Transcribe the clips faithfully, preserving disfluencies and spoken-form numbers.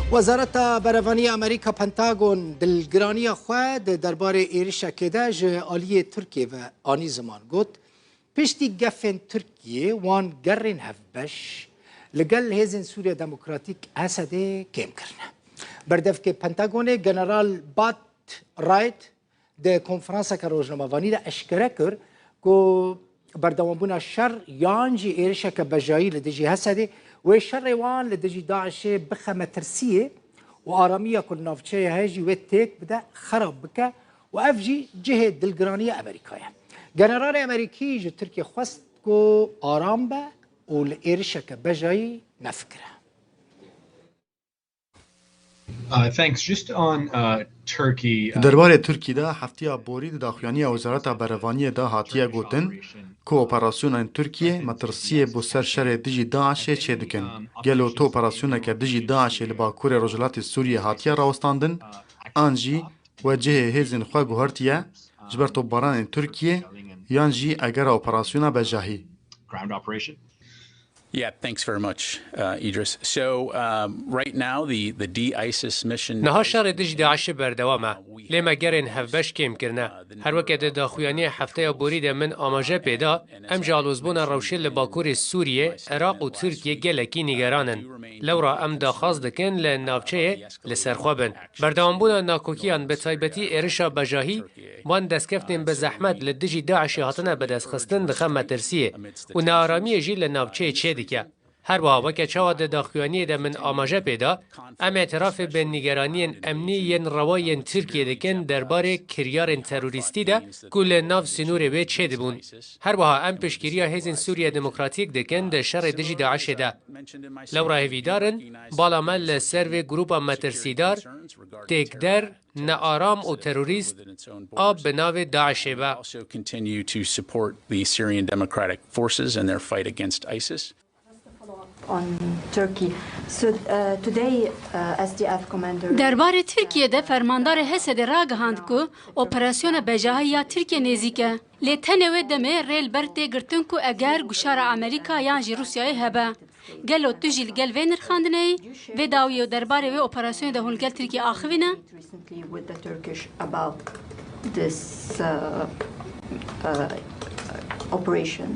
Wezareta Berevanî ya Amerîka Pentagon dilgiraniya xwe di derbarê êrişekê de ji aliyê Tirkiyê ve anî ziman, got, piştî gefên Tirkiyê wan gerên hevbeş li gel Hêzên Sûriya Demokratîk, H S D'ê, kêm kirine. Berdevkê Pentagonê General Pat Wright di konferanseke rojnamevanî de eşkere kir ku berdewambûna şer yan jî êrişeke bejayî li dijî H S D'ê wê şerê wan li dijî DAIŞ'ê bixe metirsiyê û aramiya ku li navçeyê heye jî wê têk bide, xerab bike û ev jî cihê dilgiraniya Amerîka ye. Generalê Amerîkî ji Tirkiyê xwest ku aram be û li êrişeke bejayî nefikire. Uh, thanks. Just on uh, Turkey. Di derbarê Tirkî de heftiya borî di daxuyaniya Wezareta Berevaniyê de hatiye gotin ku operasyonên Tirkiyê metirsiyê bo ser şerê dijî DAIŞ'ê çêdikin. Gelo tu operasyoneke dijî DAIŞ'ê li bakurê rojhilatê Sûriyê hatiye rawestandin, an jî we cihê hêzên xwe guhertiye ji ber topbaranên Tirkiyê, yan jî egera operasyona bejahî? Ground operation. Yeah, thanks very much, uh, Idris. So, um, right now, the, the de-ISIS mission. Niha şerê dijî DAIŞ'ê berdewam e. Lê me gerên hevbeş kêm kirine. Her weke di daxuyaniyê hefteya borî de min amaje pê da, em ji alozbûna rewşê li bakurê Sûriyê, Iraq û Tirkiyê gelekî nîgeran in. Lewra em daxwaz dikin li navçeyê li ser xwe bin. Berdewambûna nakokiyan, bi taybetî êrişa bejahî, wan destkeftên bi zehmet li dijî DAIŞ'ê hatine bidestxistin, dixe metirsiyê û nearamiyê jî li navçeyê çêdike. Her wiha, weke çawa di daxuyaniyê de min amaje pê da, em îtirafê bi nîgeraniyên emnî yên rewa yên Tirkiyê dikin derbarê kiryarên terorîstî de ku li nav sînorê wê çêdibûn. Her wiha em piştgiriya Hêzên Sûriya Demokratîk dikin di şerê dijî DAIŞ'ê de. Lewra hêvîdar in bala me li ser vê grûpa metirsîdar, têkder, nearam û terorîst a bi navê DAIŞ'ê be. Also continue to support the Syrian Democratic Forces in their fight against ISIS. On Turkey. So uh, today, uh, S D F commander. Derbarê Tirkiyê de fermandarê H S D'ê ragihand ku operasyona bejahî ya Tirkiyê nêzîk e. Lê tenê wê demê rê li ber tê girtin ku eger guşara Amerîka yan jî Rûsyayê hebe. Gelo tu jî li gel vê nirxandineyî, vê dawiyê û derbarê wê operasyonê de hûn li gel Tirkiyê axivî ne? Recently with the Turkish about this uh, uh, operation.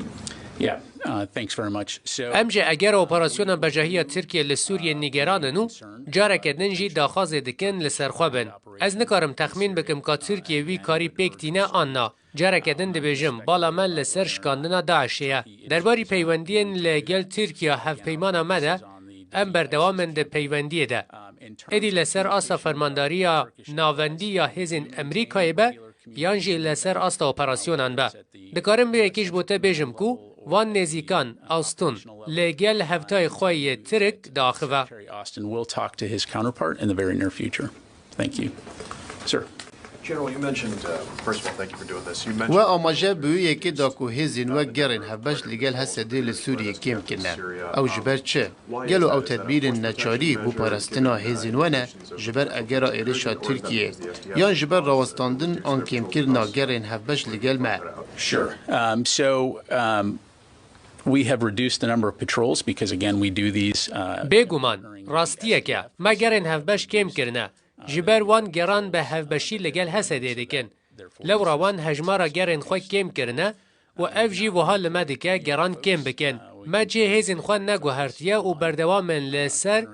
Yeah, uh, thanks very much. So, Em jî eger operasyona bejahî ya Tirkiyê li Sûriyê nîgeran in û careke din jî daxwazê dikin li ser xwe bin. Ez nikarim texmîn bikim ka Tirkiye wî karî pêk tîne an na. Careke din dibêjim, bala me li ser şikandina DAIŞ'ê ye. Derbarî peywendiyên li gel Tirkiye hevpeymana me de, em berdewam in di peywendiyê de. Êdî li ser asta fermandariya navendî ya hêzên Emerîkayê be, yan jî li ser asta operasyonan be. Dikarim vê yekê ji bo te bêjim ku van nêzîkan, Austin, li gel hevtayê xwe yê Tirk diaxive. Secretary Austin will talk to his counterpart in the very near future. Thank you. Sir. General, you mentioned, uh, first of all, thank you for doing this. You mentioned We amaje bi wê yekê da ku hêzên we gerên hevbeş li gel H S D'ê li Sûriyê kêm kirine. Ew ji ber çi? Gelo ew tedbîrên neçarî bo parastina hêzên we ne, ji ber egera êrişa Tirkiyê, yan ji ber rawestandin an kêmkirina gerên hevbeş li gel me? Sure. Um, so, um, we have reduced the number of patrols because, again, we do these. Uh, Bêguman, rastiyek e. Me gerên hevbeş kêm kirine. Ji ber wan geran bi hevbeşî li gel H S D'ê dikin. Lewra wan hejmara gerên xwe kêm kirine û ev jî wiha li me dike geran kêm bikin. Me cihê hêzên xwe neguhertiye û berdewam in li ser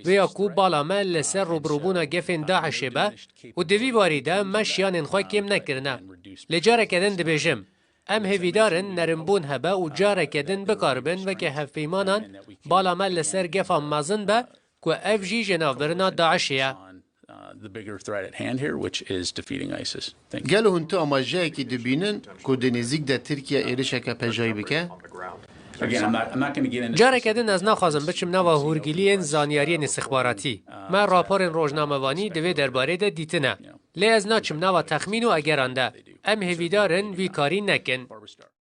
vêya ku bala me li ser rûbirûbûna gefên DAIŞ'ê be û di vî warî de me şiyanên xwe kêm nekirine. Lê careke din dibêjim, em hêvîdar in nerimbûn hebe û careke din bikaribin weke hevpeymanan bala me li ser gefa mezin be ku ev jî ji navbirina DAIŞ'ê ye. Uh, the bigger threat at hand here, which is defeating ISIS. Thank you. Gelo hûn tu amajeyekî dibînin ku di nêzîk de Tirkiye êrişeke pejayî bike? Again, I'm not, I'm not going to get into. Careke din ez naxwazim biçim nava hûrgiliyên zanyariyên îstixbaratî. Me raporên rojnamevanî di vê derbarê de dîtine. Lê ez naçim nava texmîn û egeran de. Em hêvîdar in vî karî nekin.